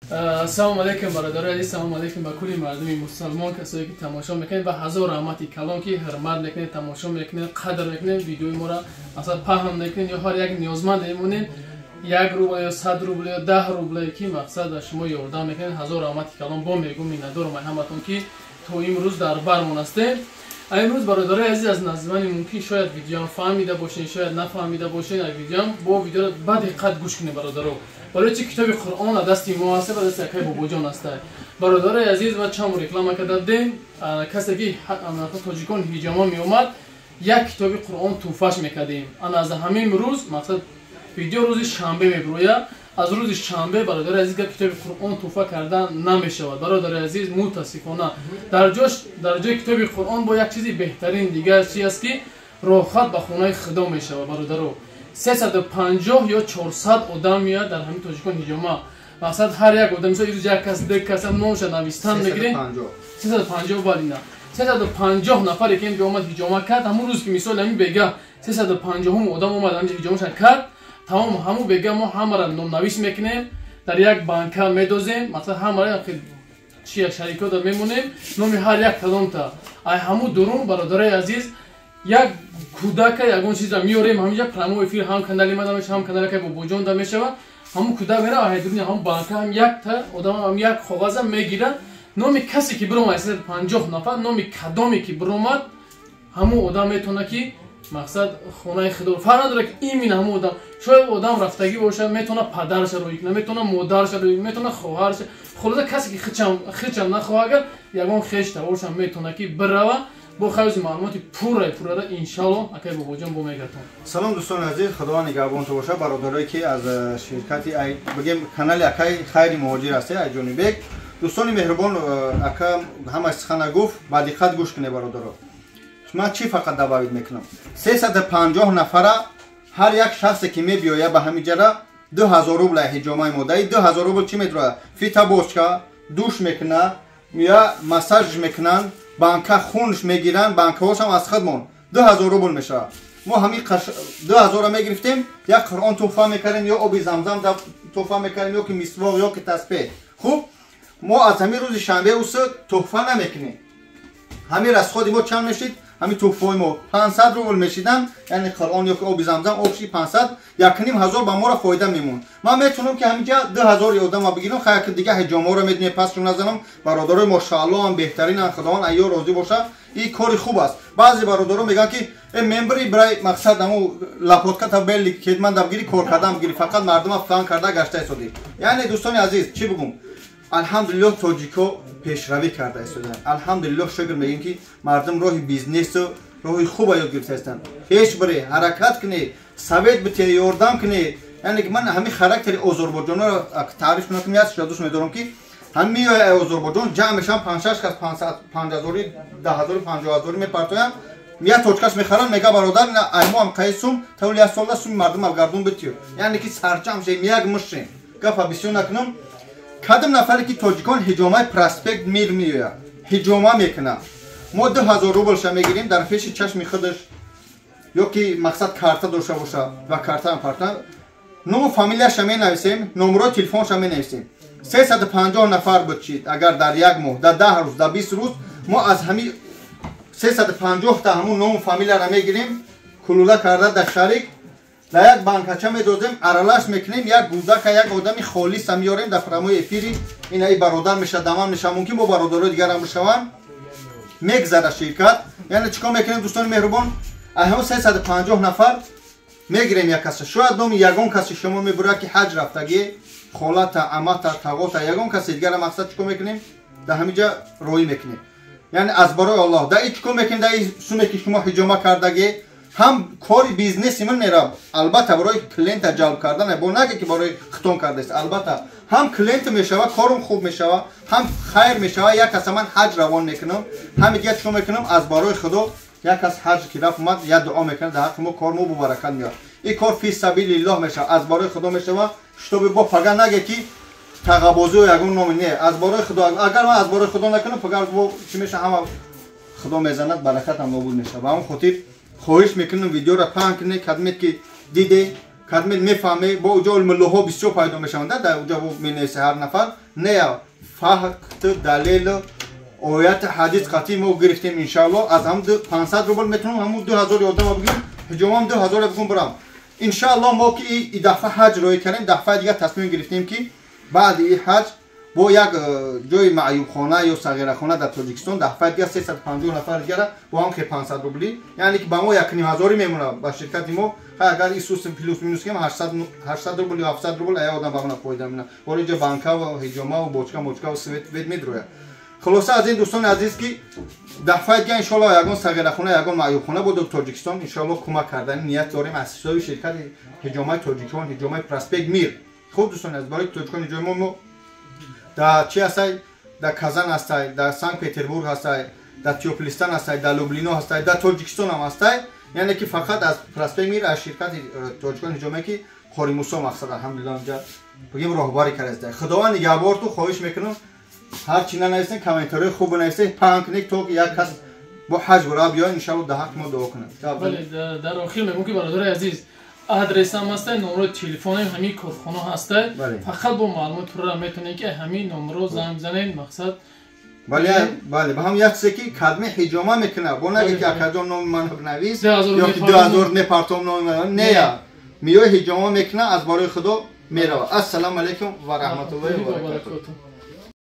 Ассалому алайкум, бародарои азиз, салому алайкум ба кулли мардуми мусалмон, касое ки тамошо мекунед, ва ҳазор раҳмати калон, ки ҳурмат мекунед, тамошо мекунед, қадр мекунед, видеои моро масалан паҳн мекунед, ё ҳар як ниёзманд мемонед, 1 рубл ё 100 рубл ё 10 рубле, ки мақсад ба шумо ёрдам мекунед. Ҳазор раҳмати калон бо мегӯм, миннатдорам ай ҳаматон, ки то имрӯз дар бармон ҳастем. Имрӯз, бародарои азиз, аз название мумкин шояд видеоам фаҳмида бошед, шояд нафаҳмида бошед. Ай видеоам бо видеоро ба диққат гӯш кунед, бародаро. Барои чи китоби Қуръон дасти мо ҳаста ва дасти акай Бобоҷон ҳаста. Бародарои азиз, ма чанд бор реклама карда будем: касе ки тоҷикон ҳиҷома меомад, як китоби Қуръон тӯҳфаш мекардем. Ана аз ҳамин рӯз, мақсад, видео рӯзи шанбе мебирояд, аз рӯзи шанбе, бародари азиз, гап китоби Қуръон тӯҳфа кардан намешавад, бародари азиз, мутаассифона. Дар ҷош, дар ҷои китоби Қуръон бо як чизи беҳтарин дигар чи аст, ки роҳат ба хонаи Худо мешавад. Бародаро, 350 ё 400 одам меояд дар ҳамин тоҷикон ҳиҷома. Мақсад, ҳар як одам, мисол, ирӯз як кас, ду кас номша навистан мегирем, 350, балина 350 нафаре ки инҷо омад, ҳиҷома кард. Ҳамун рӯз ки, мисол, ҳамин бега 350-ум одам омад, ҳаминҷо ҳиҷомаша кард, тамом, ҳамун бега мо ҳамаро номнавис мекунем, дар як банка медозем, мақсад, ҳамаро чи шарикода мемонем, номи ҳар як кадомта. Ай ҳамун дурун, бародарои азиз, як кӯдака, ягон чиза меорем ҳаминҷа, прямой эфир ҳам канали мада мешава, ҳам канали кай Бобоҷон да мешава. Ҳамун кӯдак мера, ҳайдуни ҳамун банка ҳам якта одам ҳам як коғаза мегира. Номи касе ки биромад, 350 нафар номи кадоме ки биромад, ҳамун одам метавона ки, мақсад, хонаи Худо. Фарқ надорад, ки именно ҳамун одам, шояд одам рафтагӣ бошад, метавона падараша рӯй кунад, метавона модараша рӯй, метавона хоҳараша, хулоса, касе ки хичам нахоҳ, агар ягон хеш таборшам, метавона ки бирава. Бо хайзи маълумоти пурраи пуррара, иншалло, акай Бобоҷон бо мегардон. Салом, дӯстони азиз, Худованд нигаҳбонтон бошад, бародарое ки аз ширкати, бигем, канали акай Хайри Муҳоҷир ҳастед, ай Ҷонибек. Дӯстони меҳрубон, ака ҳамаш сухана гуфт, ба диққат гӯш кунед, бародаро. Ман чӣ фақат добавить мекунам: 350 нафара, ҳар як шахсе ки мебиёяд ба ҳамин ҷара, 2000 рубл ҳиҷомаи модаи. 2000 рубл чӣ медрояд? Фитобочка, душ мекуна, я массаж мекунанд, банка хунш мегиранд, банкаҳошам аз худмон. 2000 рубл мешавад. Мо ҳамин 2000-ро мегирифтем, як Қуръон туҳфа мекардем, ё оби Замзам туҳфа мекардем, ё ки мисвоқ, ё ки таспеҳ. Хуб, мо аз ҳамин рӯзи шанбе усу туҳфа намекунем. Ҳамин расходи мо чанд мешид? Ҳамин туҳфаҳои мо 500 рубл мешидан, яъне Қуръон ё ки оби Замзам, общий 500, 1500 ба моро фоида мемонд. Ман метавонам ки ҳаминҷа 2000 одама бигирам. Хай, ки дига ҳиҷомаро медонем, пасшон назанам. Бародарои, мошаалло, ҳам беҳтаринанд, Худованд айё розӣ бошад. Ин кори хуб аст. Баъзе бародаро мегӯянд, ки э мембри бирай, мақсад, аму лапотката белли кетманда бигири, кор кардан бигири, фақат мардума фан карда гашта истодӣ. Яъне, дӯстони азиз, чӣ бигӯм? Алҳамдулиллоҳ, тоҷико пешравӣ карда истодаанд. Алҳамдулиллоҳ, шукр мегӯем, ки мардум роҳи бизнесу роҳи хуба ёд гирифта истанд. Пеш бире, ҳаракат кунед, совет бите, ёрдам кунед. Яъне ки ман ҳамин характери озарбойҷонро таъриф кунам, ки ясша дӯст медорам, ки ҳам меояд Озарбойҷон, ҷамъ мешаванд, панҷшаш кас, 5000-и, 10 0-и, 50 0-и мепартоянд, як точкаш мехаранд, мега: «Бародар, аймо ҳам қаи сум тавли як солда суми мардум алгардун битиё». Яъне ки сарҷамъ шем, як мушем. Гапа бисёр накунам. Кадом нафаре ки тоҷикон ҳиҷомаи проспект Мир меояд, ҳиҷома мекунад, мо 2000 рублша мегирем дар пеши чашми худаш, ё ки, мақсад, карта дошта боша ва картаам парта, ному фамилияша менависем, номерои телефонша менависем. 350 нафар буд чид, агар дар як моҳ, дар 10 рӯз, дар 20 рӯз, мо аз ҳами 350-та ҳамун ному фамилияра мегирем, кулула карда дар шарик, дар як банкача медозем, аралаш мекунем, як гудака, як одами холиса меорем дар прямой эфири. Ина и бародар меша, даман меша, мумкин бо бародарои дигарам бишаванд, мегзара ширкат. Яъне чӣ кор мекунем, дӯстони меҳрубон? Аҳо, 350 нафар мегирем, як каса, шояд номи ягон каси шумо мебурад, ки ҳаҷ рафтагӣ, холата, амата, тағота, ягон каси дигара. Мақсад, чӣ кор мекунем? Дар ҳамиҷа роӣ мекунем, яъне аз барои Аллоҳ. Дар и чӣ кор мекунем? Дар и суме ки шумо ҳиҷома кардагӣ, ҳам кори бизнеси ман мерав, албатта, барои клиента ҷалб кардан, бо наге ки барои хитон кардааст. Албатта, ҳам клиент мешава, корум хуб мешава, ҳам хайр мешава. Як каса ман ҳаҷ равон мекунам, ҳами дигар чӣ кор мекунам? Аз барои Худо, як кас ҳаҷ ки рафт омад, як дуо мекунад дар ҳаққи мо, кор мо бубаракат меояд. Ин кор фи сабилиллоҳ мешава, аз барои Худо мешава, чтобы бо пага наге ки тағабозию ягон номи не. Аз барои Худо. Агар ман аз барои Худо накунам, пага бо чӣ меша? Ҳама Худо мезанад, баракатам нобуд мешава. Ба ҳамон хотир хоҳиш мекунам, видеоро паҳн кунед, кадмед ки диде. Кадме мефаҳме, бо уҷо муллоҳо бисёр пайдо мешаванд, дар уҷо менависа ҳар нафар. Не, факт, далел, оят, ҳадис қатъи мо гирифтем иншаалло. Аз ҳам 500 рубл метавонам ҳамун 2000 одама бигирем, ҳиҷомам 2000 бигум бирам. Иншаалло мо ки и дафъа ҳаҷ роҳӣ кардем, дафъаи дигар тасмим гирифтем ки баъди и ҳаҷ бо як ҷои маъюбхона ё сағирахона дар Тоҷикистон дафъаи дигар 350 нафар дигара бо ҳам 500 рубли, яъне ки ба мо 1500 мемонад ба ширкати мо. Агар исус плюс минус кем 800 рубл ё 700 рубл ая одам ба мона фоида мемонад. Боли ҷо банка ва ҳиҷома ва бочка мочка ва свет вет медрояд. Хулоса аз ин дӯстони азиз ки дафъаи дигар иншоалло ягон сағирахона, ягон маъюбхона бо Тоҷикистон иншоалло кӯмак кардани ният дорем аз ҳисоби ширкати ҳиҷомаи тоҷикон, ҳиҷомаи Проспект Мир. Хуб дӯстони азиз, барои тоҷикон ҳиҷома мо дар чи ҳастай? Дар Казан ҳастай, дар Санкт Петербург ҳастай, дар Тёплистан ҳастай, дар Люблино ҳастай, дар Тоҷикистон ҳам ҳастай. Яъне ки фақат аз Проспект Мир, аз ширкати тоҷикон ҳиҷоме ки Қори Мусо мақсад алҳамдулиллоҳ инҷа бигем роҳбарӣ кардаст. Худованд нигаҳборту. Хоҳиш мекунам ҳар чи нанависен, комментариҳои хуб бинависед, паҳн кунед то як кас бо ҳаҷ бара биёяд, иншаалло дар ҳаққи мо дуо кунад. Бале, дар охир мегӯм ки бародари азиз, адресам ҳастай, номрои телефонам ҳамин корхона ҳастай. Фақат бо маълумот пурра метавонед ки ҳамин номро занг бизанед, мақсад. Бале, бале, ба ҳам як чизе ки кадме ҳиҷома мекунад, бо наге ки акаҷон номи ман бинавис ё ки 2000 мепартом номи ман. Не, миёи ҳиҷома мекунад, аз барои Худо меравад. Ассалому алайкум ва раҳматуллоҳи ва баракатуҳ.